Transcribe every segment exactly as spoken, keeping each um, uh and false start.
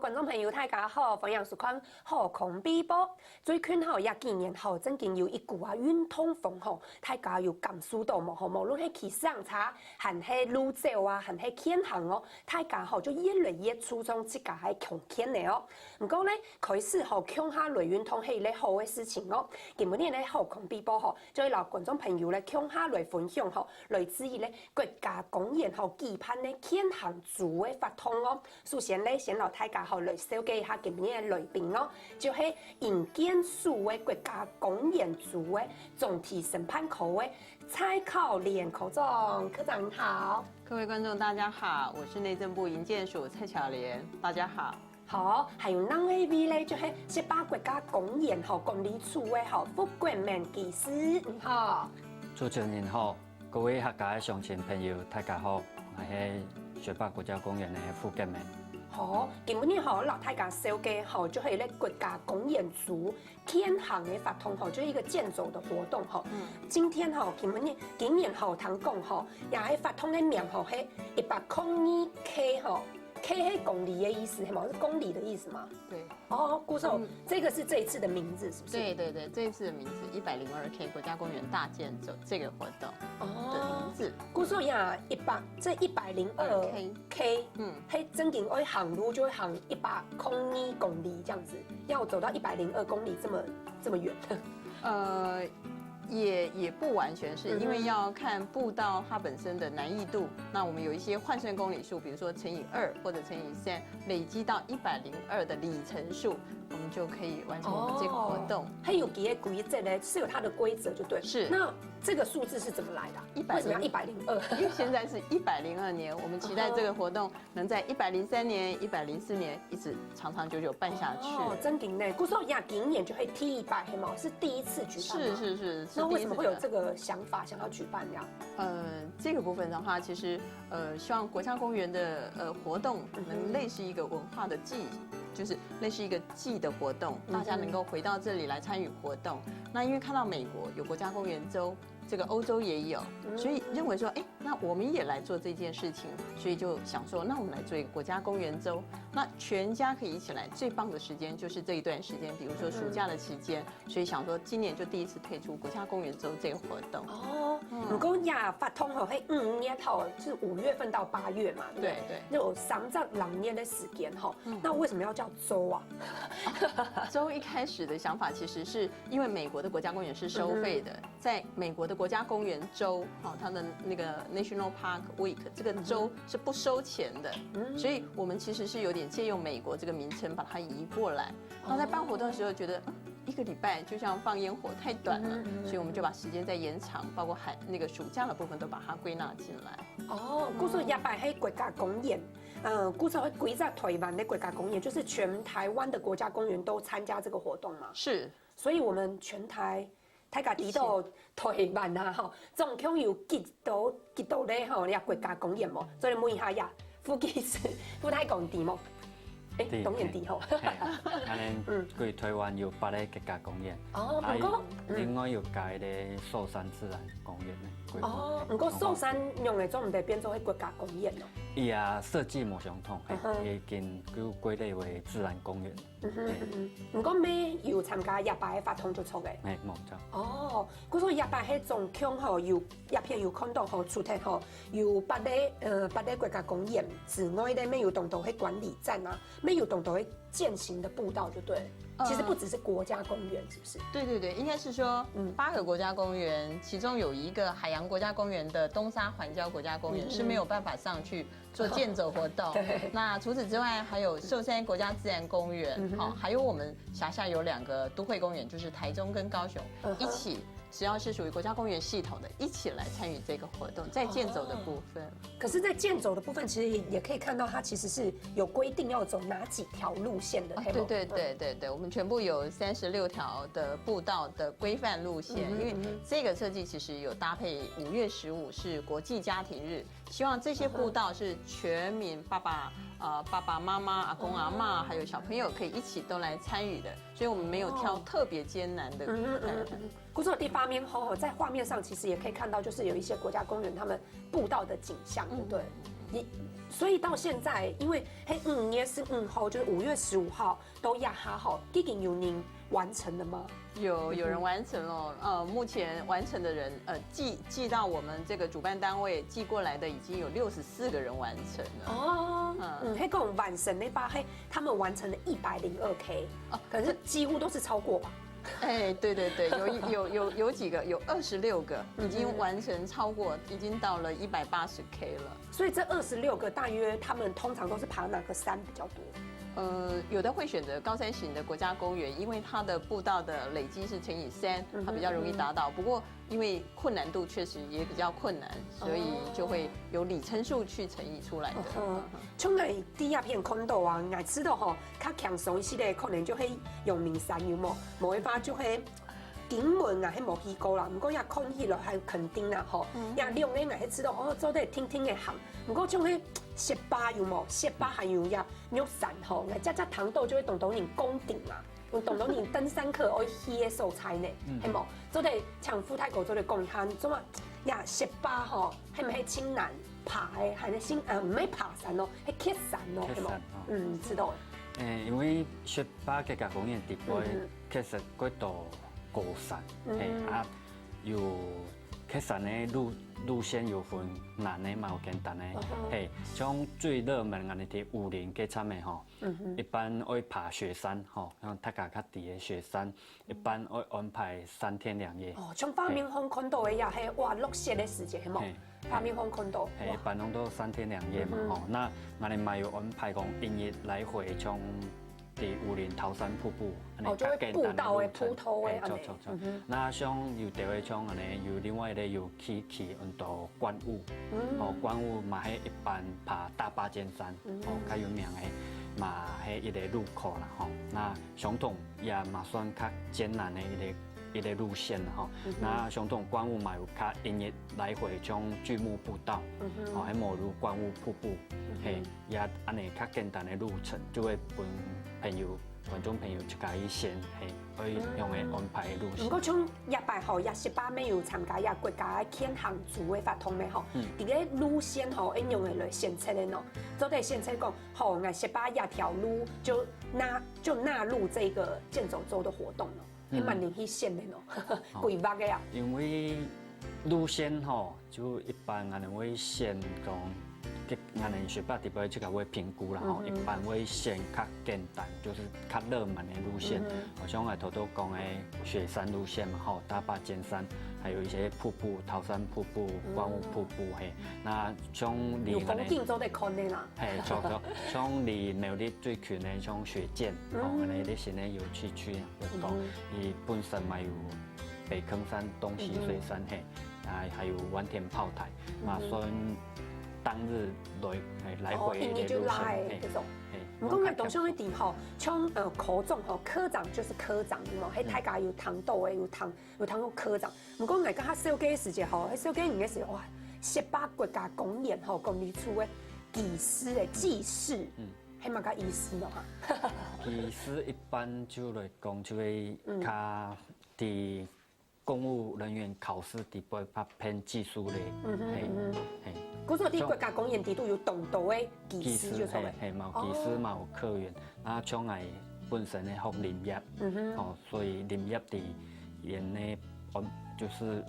觀眾朋友，大家好，歡迎收看《好康飛播》。最近吼，這幾年吼，正經有一股啊運動風吼，大家有感受到無？吼，無論係騎自行車，還係路走啊，還係健行哦，大家吼就越來越注重自家个康健个哦。毋過呢，開始吼共下來運動係一個好个事情哦。今晡日呢，《好康飛播》吼，就會摎觀眾朋友呢共下來分享吼，來自於呢國家公園吼舉辦个健行週个活動哦。 首先呢，先摎大家吼來紹介一下今日个來賓哦，就係營建署个國家公園組个總體生態科个蔡巧蓮科長。科長好。各位觀眾，大家好，我是內政部營建署蔡巧蓮，大家好。好，還有另外一位呢，就係雪霸國家公園吼管理處个吼傅國明技師，你好。主持人好， 各位客家个鄉親朋友，大家好，𠊎係雪霸國家公園个傅國明。好，今晡日吼，摎大家紹介吼，就係一個國家公園組健行个活動吼，就係一個健走的活動吼。今天吼，今晡日今年吼，聽講吼，這個活動个名吼係一百空二K吼，K係公里个意思，係嗎？是公里的意思嗎？對。 哦，故所，這個是這一次的名字，是不是？對對對，這一次的名字一百零二K國家公園大健走這個活動的名字。故所呀，一百這一百零二K，嗯，係正經愛行路就會行一百空二公里這樣子，要走到一百零二公里這麼這麼遠。呃，也也不完全是，因為要看步道它本身的難易度。那我們有一些換算公里數，比如說乘以二或者乘以三，累積到一百零二的里程數，我們就可以完成我們這個活動。還有幾個規則呢？是有它的規則就對。是。那這個數字是怎麼來的？為什麼要一百零二？因為現在是一百零二年，我們期待這個活動能在一百零三年、一百零四年一直長長久久辦下去。哦，正經呢，故所呀，今年就係第一擺，係嗎？是第一次舉辦。是是是。那為什麼會有這個想法，想要舉辦呀？呃，這個部分的話，其實呃，希望國家公園的呃活動能類似一個文化的祭，就是類似一個祭的活動，大家能夠回到這裡來參與活動。那因為看到美國有國家公園週，這個歐洲也有，所以認為說，哎，那我們也來做這件事情，所以就想說，那我們來做一個國家公園週。那全家可以一起來，最棒的時間就是這一段時間，比如說暑假的期間，所以想說今年就第一次推出國家公園週這個活動。哦，毋過呀，活動吼，係五月頭，是五月份到八月嘛，對不對？對對。那有三隻兩年的時間吼，那為什麼要叫週啊？週一開始的想法其實是因為美國的國家公園是收費的，在美國的國家公園週，哈，它的那個National Park Week這個週是不收錢的，所以我們其實是有點借用美國這個名稱把它移過來。那在辦活動的時候覺得，嗯，一個禮拜就像放煙火太短了，所以我們就把時間再延長，包括還那個暑假的部分都把它歸納進來。哦，故所這擺係國家公園，嗯，故所會歸在台灣的國家公園，就是全台灣的國家公園都參加這個活動嘛。是。所以我們全台，大家知道台灣啊，吼，總共有幾多幾多个吼，這國家公園無？所以問一下呀，傅技師，傅大哥知無？哎，當然知吼。係，恁呢，歸台灣有八个國家公園，哦，啊毋過，另外有加一個壽山自然公園呢。哦，毋過壽山用个做毋得變做係國家公園哦。佢啊設計無相同，係，已經就歸類為自然公園。毋過乜有參加這擺个活動就著个。係，無錯。哦，故所這擺係總共吼有，這片有看到吼，除忒吼有八个呃八个國家公園之外咧，乜有當多係管理站啊，乜有當多係健行的步道就對了。其實不只是國家公園，是不是？對對對，應該是說，嗯，八個國家公園，其中有一個海洋國家公園的東沙環礁國家公園是沒有辦法上去做健走活動。那除此之外，還有壽山國家自然公園，好，還有我們轄下有兩個都會公園，就是台中跟高雄，一起，只要是屬於國家公園系統的，一起來參與這個活動，在健走的部分。可是，在健走的部分，其實也可以看到它其實是有規定要走哪幾條路線的，對對對對對，我們全部有三十六條的步道的規範路線，因為這個設計其實有搭配五月十五是國際家庭日， 希望這些步道是全民爸爸、呃爸爸媽媽、阿公阿嬤，還有小朋友可以一起都來參與的，所以我們沒有挑特別艱難的。嗯嗯嗯。故所這方面吼，在畫面上其實也可以看到，就是有一些國家公園他們步道的景象，對不對？所以到现在，因为嘿五月十五号，就是五月十五号到这下吼，已经有人完成了吗？有有人完成了，呃，目前完成的人，呃，寄寄到我们这个主办单位寄过来的已经有六十四个人完成了。哦，嗯，嘿，跟我们完成那把，嘿，他们完成了一百零二 K，哦，可是几乎都是超过吧？哎，对对对，有有有有几个，有二十六个已经完成超过，已经到了一百八十 K 了。所以这二十六个大约他们通常都是爬哪个山比较多？呃，有的会选择高山型的国家公园，因为它的步道的累积是乘以三，它比较容易达到。不过因为困难度确实也比较困难，所以就会有里程数去乘以出来的。从我第一片看到啊，我知道吼，较轻松一些的，可能就会阳明山有无？无的话就会金门啊，还无去过啦。不过也看起来还肯定啦吼，也两个人还知道哦，做得定定的行。不过像那雪霸有无？雪霸还有呀，玉山吼，那家家糖豆就会懂懂你攻顶啊。 有当多人登山客愛去个所在呢，係無？做得請副大哥做得講一下，做麼呀？雪霸吼，係毋係盡難爬个？還係盡呃，毋係爬山哦，係蹶山哦，係無？嗯，知道。誒，因為雪霸國家公園底背，其實幾多高山，係啊，有蹶山个路路線有分難个嘛，有簡單个，係，像最熱門个，你睇武陵該站个吼。 一般愛爬雪山吼，像大家較知个雪山，一般愛安排三天兩夜。哦，像畫面上看到个呀，係哇落雪个時節，係無？畫面上看到，係一般攏都三天兩夜嘛吼。那𠊎等嘛有安排講一日來回，像在武陵桃山瀑布，哦，就會步道个、鋪頭个，著著著。那像有兜个像恁呢，有另外个有去去安到觀霧，哦，觀霧嘛係一般爬大霸尖山。 哦，較有名个嘛，係一个路口啦吼。那相同也嘛算較艱難个一个一个路線啦吼。那相同觀霧嘛有較一日來回像巨木步道，哦，還無有觀霧瀑布，嘿，也恁呢較簡單个路程，就會分朋友、觀眾朋友自家去選，嘿，愛用个安排个路線。毋過像這擺吼，也十八妹有參加也國家健行組个活動个吼，這个路線吼，愛用个來選擇个喏，做得選擇講。 吼，𠊎十八這條路就納就納入這個健走週的活動了，還蠻靈去選的呢，規劃个啊。因為路線吼，就一般𠊎等會先講，𠊎等十八底背這個會評估啦吼，一般會先較簡單，就是較熱門的路線，好像𠊎頭頭講的雪山路線嘛吼，大霸尖山，還有一些瀑布，桃山瀑布、觀霧瀑布嘿，那像離有風景做得看的啦。 嘿，著著，像離苗栗最近个像雪見，哦，恁呢你先个有去去，講，佢本身嘛有北坑山、東溪水山嘿，啊，還有灣田炮台，嘛算當日來嘿來回个路線，嘿，這種。嘿，毋過𠊎當想一點吼，像呃科長吼，科長就是科長，有無？嘿，大家有聽到个，有聽有聽過科長。 毋過𠊎剛剛紹介个時節吼，紹介你个時候哇，十八國家公園吼，管理處个技師个技師，嗯，係麼个意思呢？技師一般就來講，就會較在公務人員考試底背較偏技術類，嗯嘿，嘿。故所在國家公園底肚有當多个技師就出來，嘿，嘛有技師嘛有科員，啊，像𠊎本身个學林業，嗯哼，哦， 所以林業的園內安就是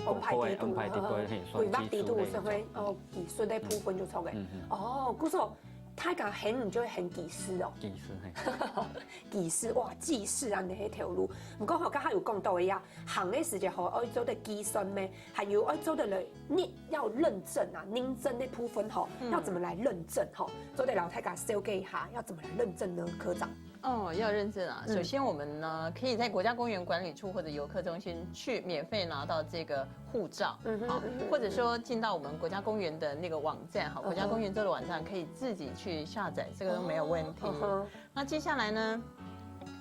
安排地圖，安排地圖，嘿，规划地图是会哦，技术的部分就出个。哦，故所大家喊你就会喊技师哦。技师，嘿。技师哇，技师啊，你那条路。不过吼，刚刚有讲到的呀，行的时间吼，要做的计算咩，还有要做的了，你要认证啊，认证的部分吼，要怎么来认证吼？做得老太家小给一下，要怎么来认证呢，科长？ 哦，要认证啊！首先，我们呢可以在国家公园管理处或者游客中心去免费拿到这个护照，嗯哼，或者说进到我们国家公园的那个网站哈，国家公园这个网站可以自己去下载，这个都没有问题。那接下来呢，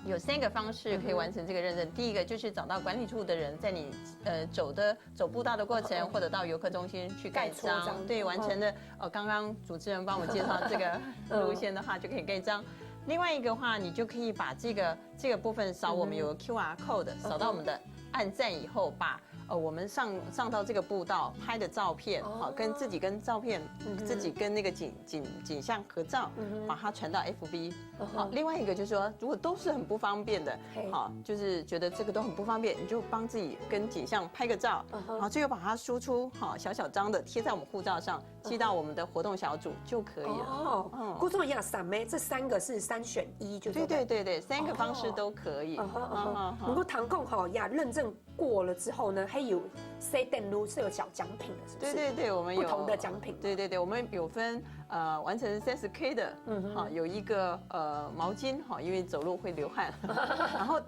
有三个方式可以完成这个认证。第一个就是找到管理处的人，在你呃走的走步道的过程，或者到游客中心去盖章，对，完成的。哦，刚刚主持人帮我介绍这个路线的话，就可以盖章。 另外一个话，你就可以把这个这个部分扫我们有 Q R code，扫到我们的按赞以后，把呃，我们上上到这个步道拍的照片，哦，好，跟自己跟照片，嗯哼，自己跟那个景景景象合照，嗯哼，把它传到 F B。嗯哼，好，另外一个就是说，如果都是很不方便的，嘿，好，就是觉得这个都很不方便，你就帮自己跟景象拍个照，嗯哼，好，最后把它输出，好，小小张的贴在我们护照上，寄到我们的活动小组就可以了。哦，嗯，故所呀，三妹，这三个是三选一，就对了。对对对对，三个方式都可以。哦，嗯哼嗯哼，嗯哼，不过唐共吼呀，认证过了之后呢，还有 C 登录是有小奖品的，是不是？对对对，我们有不同的奖品。对对对，我们有分呃完成三十 K 的，嗯哼，哈，有一个呃毛巾哈，因为走路会流汗，然后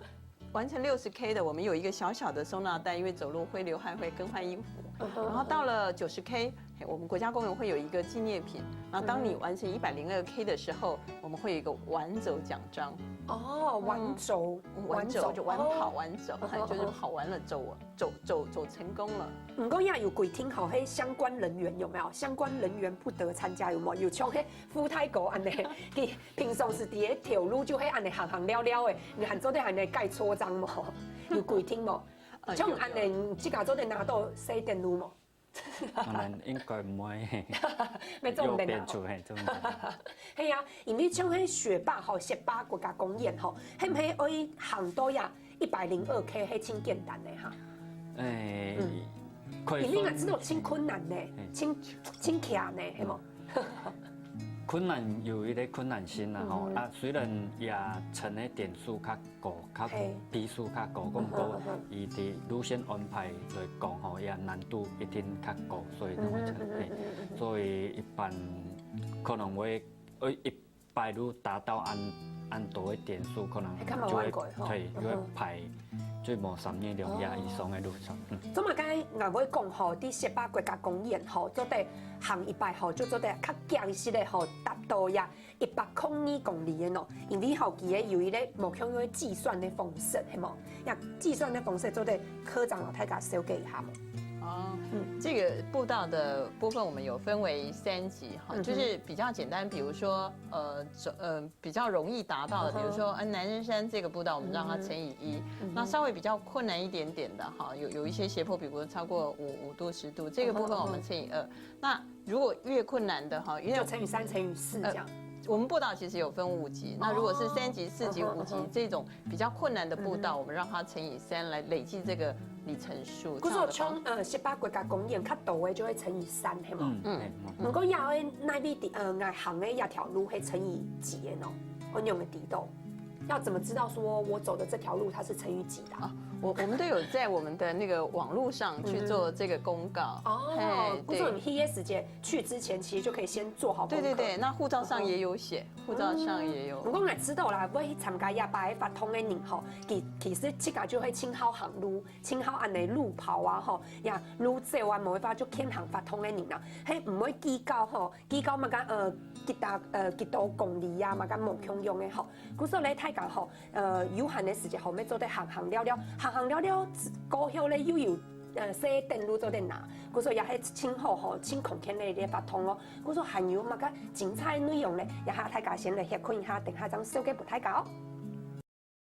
完成六十 K 的，我们有一个小小的收纳袋，因为走路会流汗，会更换衣服。嗯哼，然后到了九十 K，嘿，我们国家公园会有一个纪念品。那当你完成一百零二 K 的时候，我们会有一个完走奖章。哦，完走，嗯，完走就完跑完走，哦，嘿，就是跑完了走走走走成功了。毋過也有規定吼，嘿，相关人员有没有？相关人员不得参加，有没有？有像嘿副太哥安呢，佢平常時在个頭路就嘿安呢行行了了的，你還做得安呢蓋戳章無？有規定無？呃，像安呢，有有，自家做得拿到 C 登錄無？可能应该毋会。没做人啊。有变出，嘿，真的。嘿呀，因为像迄雪霸吼，雪霸国家公园吼，係毋係愛行到呀一百零二 K，係真简单的哈。哎，嗯，可以说，因为我知道真困难呢，哎，真真强呢，系无？困难有一个困难性啦吼，嗯哼，啊，虽然也成个点数较高，较，嘿，比数较高，嗯哼，毋过，嗯哼，伊的路线安排来讲吼，也难度一定较高，所以呢，嗯哼，嗯哼，嘿，嗯哼，嗯哼，所以一般可能会，呃，一摆路达到安安多的点数，可能就会，还看蛮晚过吼，嘿，就会排，嗯哼，最无三日两夜以上的路程。嗯。做么个，我会讲吼，在雪霸国家公园吼，做得行一摆吼，就做得较强势的吼，达到呀 一百空二公里个喏，因为吼，佢个有一个无共样个计算个方式，系无？呀，计算个方式做得科长摎大家了解一下无？哦，嗯，这个步道的部分我们有分为三级哈，嗯哼，就是比较简单，比如说呃，走呃比较容易达到的，嗯哼，比如说呃南山这个步道，我们让它乘以一，嗯哼，那稍微比较困难一点点的哈，有有一些斜坡，比如说超过五五度十度，这个部分我们乘以二，嗯哼，嗯哼，那 如果越困难的哈，因为就乘以三乘以四这样。呃，我们步道其实有分五级，那如果是三级、四级、五级这种比较困难的步道，我们让它乘以三来累计这个里程数。故所从呃十八国家公园较多的就会乘以三，系吗？嗯，嗯，毋过也会那位的呃，我行的那条路会乘以几的喏？我用的地图，要怎么知道说我走的这条路它是乘以几的啊？啊，我我们都有在我们的那个网络上去做这个公告。哦，嘿，不是，对。你去的时间 去之前其实就可以先做好功课。对对对，那护照上也有写，护照上也有。毋过我知道啦，我去参加一百个活动个人吼，其其实自家就会清好行路，清好安尼路跑啊吼，呀路走啊，无法就健行活动个人啊，嘿，毋会计较吼，计较么个呃，几大呃几多公里啊，么个无共样个吼。故所咧，大家吼，呃，有闲个时节吼，要做得行行了了，行行了了，过后咧又有 呃，細等路做得拿，故所也係盡好吼，盡康健个一个活動哦。故所還有麼个精彩內容呢？也下大家先來歇睏一下，等下正紹介分大家哦。